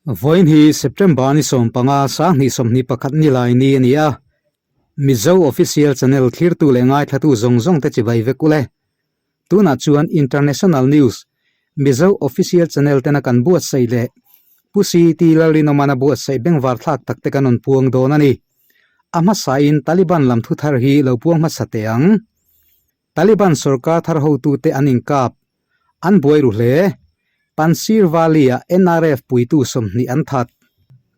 Vawiin hi September ni 15 2021 ni lai ni a ni a, Mizo Official Channel thlirtu leh ngaithlatu zawng zawng te chibai vek ule. Tunah chuan International News Mizo Official Channel tena kan buatsaih leh Pu CT Lalrinawmana buatsaih bengvar thlak tak te kan rawn puang dawn a ni. A hmasain Taliban lam thu thar hi lo puang hmasa teh ang. Taliban sorkar thar hotute an inkap, an buai ru hle. Panjshir Valley-ah NRF puitu 20 an that.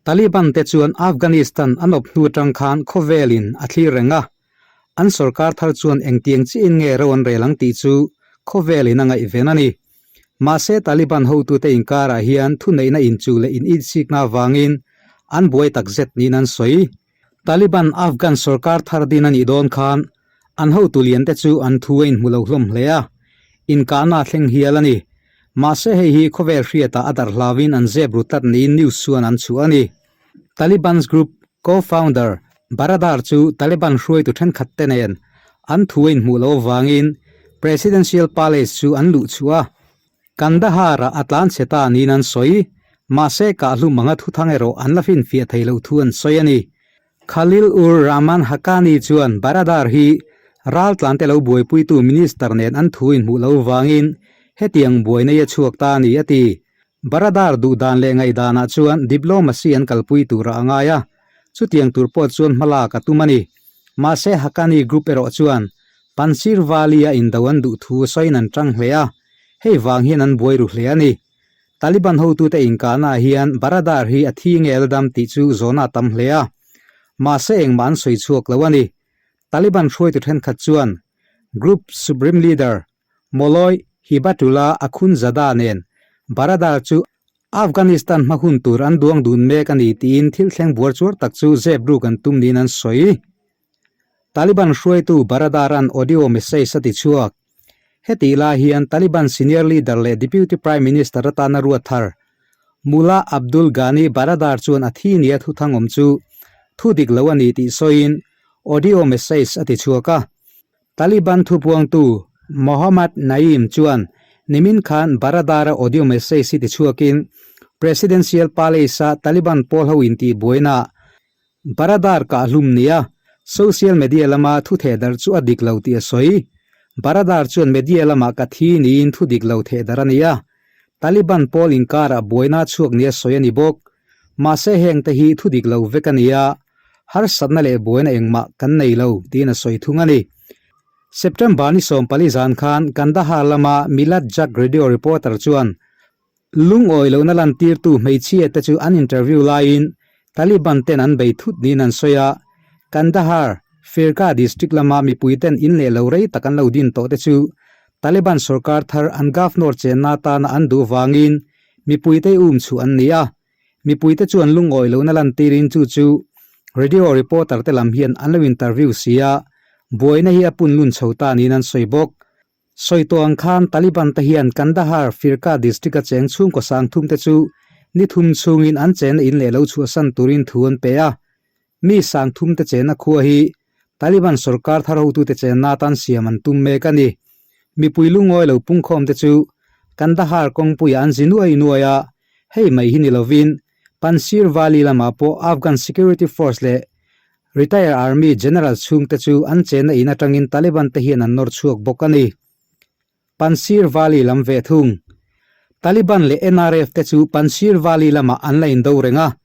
Taliban te chuan Afghanistan an awp hnu atang khan khawvelin a thlir reng a, an sorkar thar chuan engtiang chiahin nge ro an rel ang tih chu khawvelin a ngaihven a ni. Mahse Taliban hotute inkarah hian thuneihna inchuh leh initsikna avangin an buai takzet niin an sawi. Taliban Afghan sorkar thar din a nih dawn khan an hotu lian te chu an thu a inhmu lo hlawm hle a, inkahna a thleng hial a ni. Mahse hei hi khawvel hriatah a darh hlauin an zep ru tlat niin news chuan an chhuah a ni. Taliban's group co-founder Baradar chu Taliban hruaitu thenkhat te nen an thu a inhmuh loh avangin Presidential Palace chu an luh chhuah a, Kandahar-ah a tlan chhe ta niin an sawi. Mahse, kahhlum anga thuthang erawh an la finfiah thei loh thu an sawi a ni. Khalil ur Rahman Haqqani chuan Baradar hi raltlante lo buaipuitu minister nen an thu inhmuh loh vangin hetiang buaina hi a chhuak ta a ni, a ti. Baradar duhdan leh ngaihdanah chuan diplomacy an kalpui turah a ngai a, chutiang tur pawh chuan hmalak a tum a ni. Mahse, Haqqani group erawh chuan Panjshir Valley-a indo an duh thu sawiin an tang hle a, hei vang hian an buai ru hle a ni. Taliban hotute inkahnaah hian Baradar hi a thi nge a la dam tih chu zawhna a tam hle a, mahse engmah an sawi chhuak lo a ni. Taliban hruaitu thenkhat chuan Group Supreme Leader Mawlawi Hibatullah Akhundzada nen Baradar chu Afghanistan hma hun tur an duang dun mek a ni tiin thil thleng buar chuar tak chu zep ruk an tum niin an sawi. Taliban hruaitu Baradar-a'n audio message a ti chhuak. Hetih lai hian Taliban senior leader leh deputy prime minister atana ruat thar Mullah Abdul Ghani Baradar chuan a thi nia thuthang awm chu thu dik lo a ni tih sawiin audio message a ti chhuak a. Taliban thupuangtu Mohammad Naeem chuan nimin khan Baradar-a audio message hi ti chhuakin Presidential Palace-a Taliban pawl ho intihbuainaah Baradar kah hlum nia social media lama thu theh darh chu a dik lo tih a sawi. Baradar chuan media lamah ka thi niin thu dik lo theh darh a ni a, Taliban pawl inkarah buaina chhuak nia sawi a ni bawk. Mahse heng te hi thu dik lo vek a ni a, harsatna leh buaina engmah kan nei lo tiin a sawi thung a ni. September ni 14 zan khan Kandahar lama Milad Jag radio reporter chuan Lungawi lohna lantirtu hmeichhia te chu an interview laiin Taliban ten an bei thut niin an sawi a, Kandahar, Firka district lama mipui ten in leh lo rei tak an lo din tawh te chu Taliban sorkar thar an governor chenna atana an duh vangin mipui te um chhuah an ni a, mipui te chuan lungawi lohna lantirin chu chu radio reporter te lam hian an lo interview si a, buaina hi a punlun chho ta niin an sawi bawk. Sawi tawh ang khan Taliban te hian Kandahar, Firka district a cheng chhungkaw 30 te chu ni thum chhungin an chenna in leh lo chhuahsan turin thu an pe a. Mi 30 te chenna khua hi Taliban sorkar thar hotute chenna atan siam an tum mek a ni. Mipui lungawi lo pungkhawm te chu Kandahar kawngpuiah an zi nuai nuai a, hei mai hi ni lovin Panjshir Valley lamah pawh Afghan Security Force leh Retire Army General chhungte chu an chenna in atangin Taliban te hian an nawr chhuak bawk a ni. Panjshir Valley lam ve thung. Taliban leh NRF te chu Panjshir Valley lamah an la indo reng a.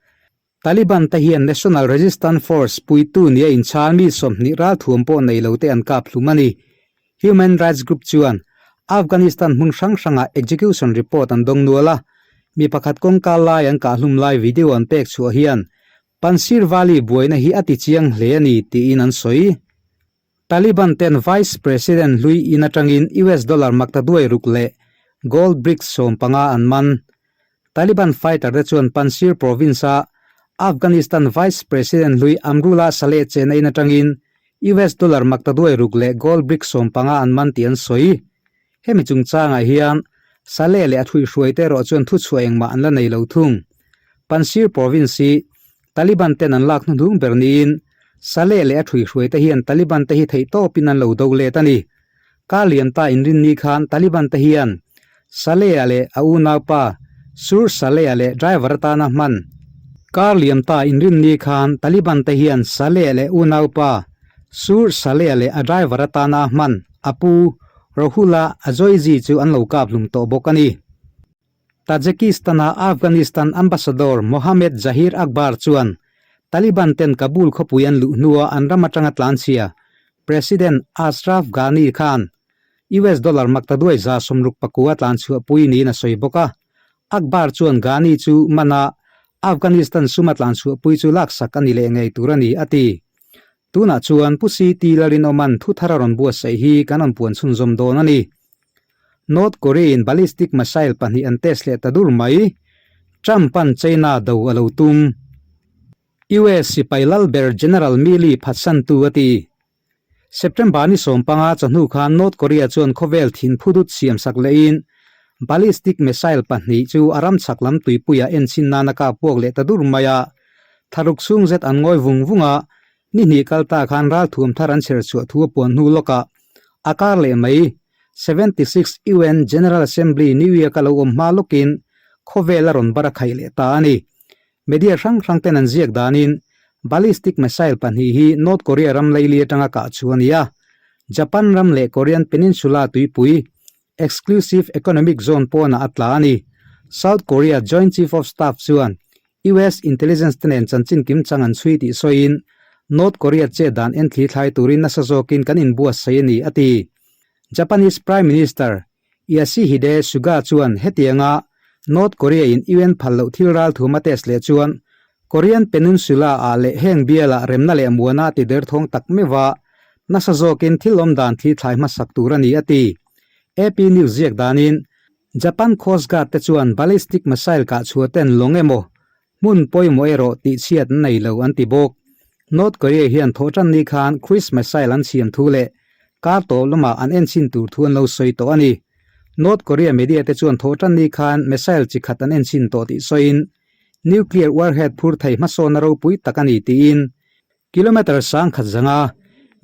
Taliban te hian National Resistance Force puitu nia inchhal mi 20 ralthuam pawh nei lo te an kap hlum a ni. Human Rights Group chuan Afghanistan hmun hrang hrangah execution report an dawng nual a, mi pakhat kawngka lai an kah hlum lai video an pek chhuah hian Panjshir Valley buaina hi a ti chiang hle a ni tiin an sawi. Taliban ten Vice President hlui in atangin US dollar makta duai ruk leh gold bricks 15 an man. Taliban fighter te chuan Panjshir province a Afghanistan Vice President hlui Amrullah Saleh chena in atangin US dollar makta duai ruk leh gold bricks 15 an man tih an sawi. Hemi chungchangah hian Saleh leh a thuihhruai te erawh chuan thuchhuah engmah an la nei lo thung. Panjshir province hi Taliban ten an lak hnuhnung ber niin Saleh leh a thuihhruai te hian Taliban te hi theihtawpin an lo do let a ni. Kar lian ta inrinni khan Taliban te hian Saleh-a leh a unaupa Sur Saleh-a leh driver atana hman kar liam ta inrinni khan Taliban te hian Saleh leh unaupa Sur Saleh-a leh a driver atana hman a pu Rohullah Azoizi chu an lo kap hlum tawh bawk a ni. Tajikistan-a Afghanistan Ambassador Mohammed Zahir Akbar chuan Taliban ten Kabul khawpui an luh hnua an ram atanga tlanchhia President Ashraf Ghani khan US dollar maktaduai 69 tlanchhuahpui niin a sawi bawk a. Akbar chuan Ghani chu mana Afghanistan suma tlanchhuahpui chu laksak a ni leh ngei tur a ni, a ti. Tunah chuan Pu CT Lalrinawma'n thu thar a rawn buatsaih hi kan rawn puan chhunzawm dawn a ni. North Korea-in ballistic missile pahnih an test leh ta dur mai. Trump-a'n China do a lo tum. US sipai lal ber General Milley phatsantu a ti. September ni 15 chawhnu khan North Korea chuan khawvel thin phudut siamsak lehin ballistic missile pahnih chu a ram chhak lam tuipuiah enchhin nan a kap puak leh ta dur mai a. Tharuk chhung zet an ngawi vung vung a, ni hnih kal ta khan ralthuam thar an chher chhuah thu a puan hnu lawkah a kar leh mai. 76 UN General Assembly New York a lo awm hma lawkin khawvel a rawn bar a khaih leh ta a ni. Media hrang hrang ten an ziak danin ballistic missile pahnih hi North Korea ram laili atanga kah chu a ni a, Japan ram leh Korean Peninsula tuipui Exclusive Economic Zone pawnah a tla a ni. South Korea Joint Chief of Staff chuan US intelligence te nen chanchin kimchang an chhui tih sawiin North Korea chet dan en thli thlai turin nasa zawkin kan inbuatsaih a ni, a ti. Japanese Prime Minister Yashihide Suga chuan hetianga North Korea in UN phal loh thil ral thum a test leh chuan Korean Peninsula ah leh heng bialah remna leh muana a ti derthawng tak meuh a, nasa zawkin thil awm dan thli thlai hmasak tur a ni, a ti. AP News ziak danin Japan Coast Guard te chuan ballistic missile kah chhuah ten lawng emaw hmun pawimawh erawh tihchhiat an nei lo an ti bawk. North Korea hian thawhtan ni khan cruise missile an siam thu leh kar tawp lamah an enchhin tur thu an lo sawi tawh a ni. North Korea media te chuan thawhtan ni khan missile chi khat an enchhin tawh tih sawiin nuclear warhead phur thei hmasawnna ropui tak a ni tiin Kilometre 1000 zanga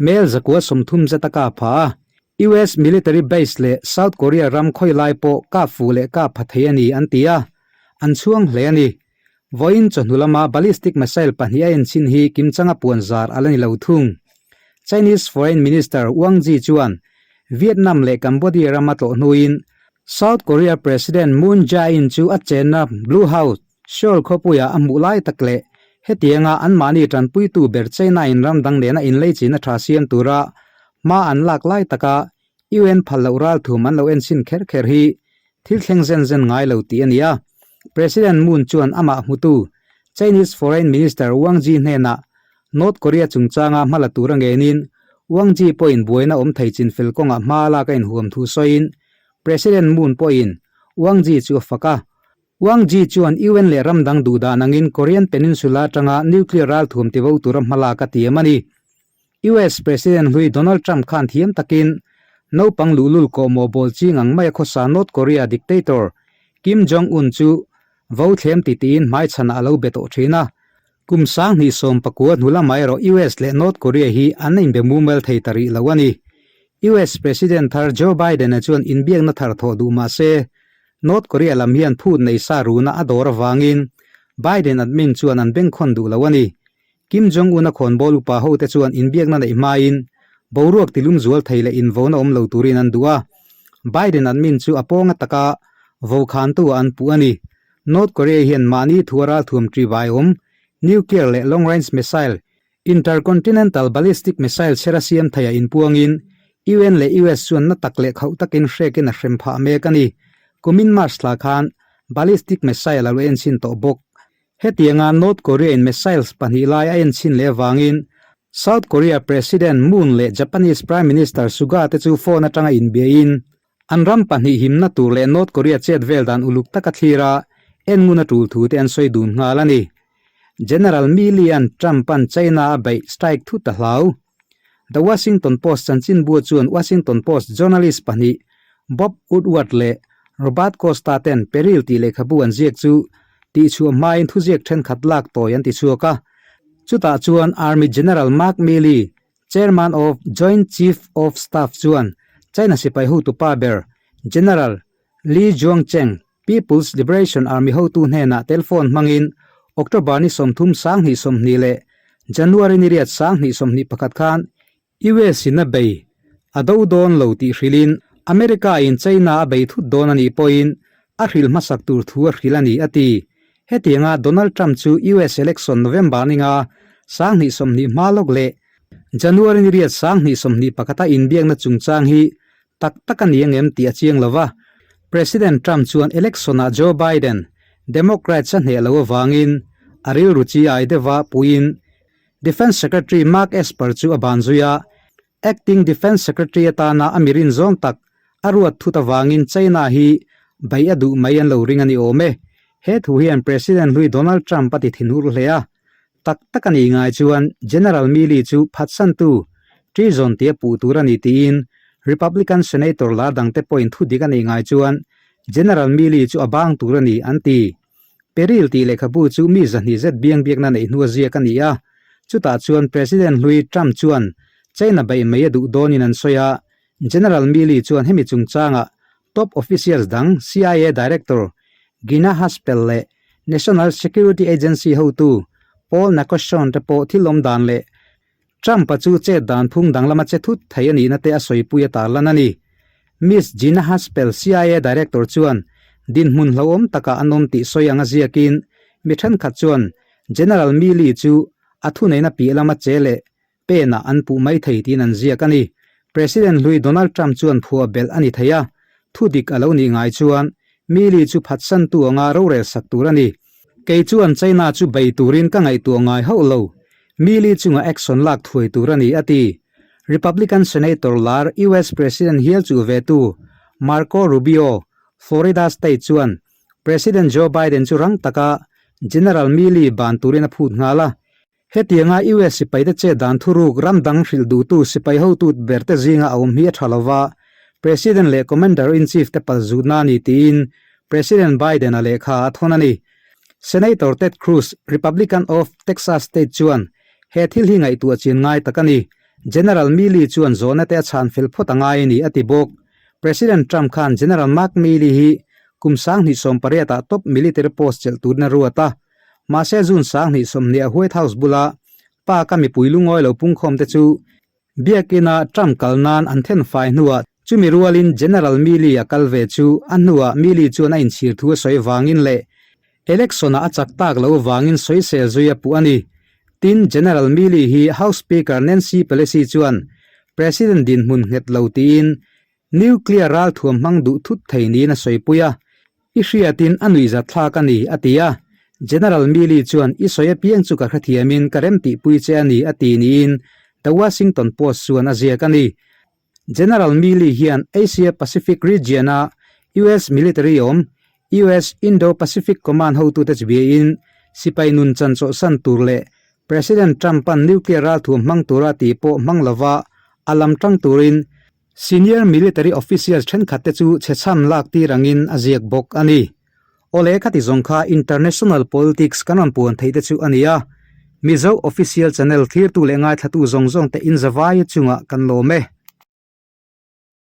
mel 130 zet a kap pha a, US military base leh South Korea ram khawi lai pawh kap fuh leh kap pha thei a ni an ti a, an chhuang hle a ni. Vawiin chawhnu lama ballistic missile pahnih a enchhin hi kimchanga puan zar a la ni lo thung. Chinese Foreign Minister Wang Yi chuan Vietnam leh Cambodia rama tlawh hnuin South Korea President Moon Jae-in chu a chenna Blue House, Seoul khawpuia a hmuh lai tak leh hetianga anmahni tanpuitu ber China-in ram dang nena inleichin a tha siam tura hma an lak lai taka UN phal loh ralthum an lo enchhin kher kher hi thil thleng zen zen ngai lo tih a ni a. President Moon chuan amah hmutu Chinese Foreign Minister Wang Yi hnenah North Korea chungchanga hma la tura ngenin Wang Yi pawhin buaina awm thei chinfel kawngah hma lak a inhuam thu sawiin President Moon pawhin Wang Yi chu a fak a. Wang Yi chuan UN leh ram dang duh dan angin Korean Peninsula atanga nuclear ralthuam ti vo tura hmalak a tiam a ni. US President hlui Donald Trump khan thiam takin naupang luhlul kawhmawh bawl ching ang maia khawsa North Korea dictator Kim Jong Un chu vo thlem ti tiin hmaichhanah a lo be tawh thin a. Kum 2019 hnu lamah erawh US leh North Korea hi an inbe mumal thei ta rih lo a ni. US President thar Joe Biden-a chuan inbiakna thar thawh duh mah se North Korea lam hian phut nei sa runa a dawr avangin Biden admin chuan an bengkhawn duh lo a ni. Kim Jong Un a khawnbawl upa hote chuan inbiakna neih hmain boruak tilum zual thei leh invona awm lo turin an duh a. Biden admin chu a pawnga taka vokhantu ah an puh a ni. North Korea hian mahni thu a ralthuam ṭi vai awm nuclear leh long range missile Intercontinental Ballistic Missile chhera siam theiah inpuangin UN leh US chuan na tak leh khauh takin hrekin a hrem phah mek a ni. Kumin March thla khan ballistic missile a lo enchhin tawh bawk. Hetianga North Korea-in missiles pahnih lai a enchhin leh avangin South Korea President Moon leh Japanese Prime Minister Suga te chu phone atanga inbiain an ram pahnih himna tur leh North Korea chet vel dan uluk taka thlir a, en ngun a tul thu te an sawi dun nghal a ni. General Milley-a'n Trump-a'n China a beih strike thut a hlau. The Washington Post chanchinbu chuan Washington Post journalist pahnih Bob Woodward leh Robert Costa ten Peril tih lehkhabu an ziak chu tihchhuah hmain thuziak thenkhat lak tawi an ti chhuak a. Chutah chuan Army General Mark Milley, Chairman of Joint Chief of Staff chuan China sipai hotupa ber General Li Zhuangcheng. People's Liberation Army hotu hnenah telephone hmangin October ni 30 2020 leh January ni riat 2021 khan US in a bei a do dawn lo tih hrilhin America in China a bei thut dawn a nih pawhin a hrilh hmasak tur thu a hrilh a ni a ti. Hetianga Donald Trump chu US election November ninga 2020 hma lawk leh January ni riat 2021 a inbiakna chungchang hi tak tak a ni angem tih a chiang lo va, President Trump chuan election-ah Joe Biden, Democrats a hneh loh avangin a rilru chi ai deuha puiin Defence Secretary Mark Esper chu a ban zui a, Acting Defence Secretary atana a mirin zawng tak a ruat thut avangin China hi bei a duh mai an lo ring a ni awm e. He thu hian President hlui Donald Trump a ti thinur hle a, tak tak a nih ngai chuan General Milley chu phatsantu treason tia puh tur a ni tiin Republican Senator lar dangte pawhin thu dik a nih ngai chuan General Milley chu a bang tur a ni an ti. Peril tih lehkhabu chu mi 200 zet biang biakna neih hnua ziak a ni a, chutah chuan President hlui Trump chuan China beih mai a duh dawnin an sawi a, General Milley chuan hemi chungchangah top officials dang CIA Director Gina Haspel leh National Security Agency hotu Paul Nakosone te pawh thil awm dan leh Trump-a chu chet dan phung danglama che thut thei a nihna te a sawipui a tarlan a ni. Miss Gina Haspel, CIA Director chuan dinhmun hlauhawm takah an awm tih sawi anga ziakin mi thenkhat chuan General Milley chu a thuneihna piah lama che leh penah an puh mai thei tiin an ziak a ni. President hlui Donald Trump chuan phuah belh a ni thei a, thu dik a lo nih ngai chuan Milley chu phatsantu anga rorel sak tur a ni. Kei chuan China chu bei turin ka ngaihtuah ngai hauh lo. Milley chunga action lak thuai tur a ni, a ti. Republican Senator lar US President hial chuh vetu Marco Rubio, Florida State chuan President Joe Biden chu rang taka General Milley ban turin a phut nghal a. Hetianga US sipaite chet dan thuruk ram dang hrilh duhtu sipai hotu berte zinga a awm hi a tha lova, President leh Commander-in-Chief te pal zutna a ni tiin President Biden-a lehkha a thawn a ni. Senator Ted Cruz, Republican of Texas State chuan he thil hi ngaihtuah chin ngai tak a ni. General Milley chuan zawhna te a chhan fel phawt a ngai a ni, a ti bawk. President Trump khan General Mark Milley hi kum 2018 ah top military post chelh turin a ruat a. Mahse June 2020 a White House bula park a mipui lungawi lo pungkhawm te chu biakina Trump kal nan an then fai hnuah chumi rualin General Milley a kal ve chu a hnuah Milley chuan a inchhir thu a sawi vangin leh election-ah a chak tak lo vangin sawisel zui a puh a ni. Tin, General Milley hi House Speaker Nancy Pelosi chuan President dinhmun nghet lo tiin Nuclear ralthuam hmang duh thut thei niin a sawipui a, I hriatin a nuihzat thlak a ni, a ti a. General Milley chuan I sawi apiang chu ka hrethiamin ka remtihpui che a ni, a ti niin The Washington Post chuan a ziak a ni. General Milley hian Asia Pacific region-a US military awm US Indo-Pacific Command hotute chu biain sipai nun chan chawlhsan tur leh President Trump-a'n nuclear ralthuam hmang tura tih pawh hmang lova a lam tang turin Senior military officials thenkhat te chu chhechham lak tir angin a ziak bawk a ni. Awle khati zawng kha international politics kan rawn puan theih te chu a ni a, Mizo official channel thlirtu leh ngaithlatu zawng zawng te inzavaia chungah kan lawm e.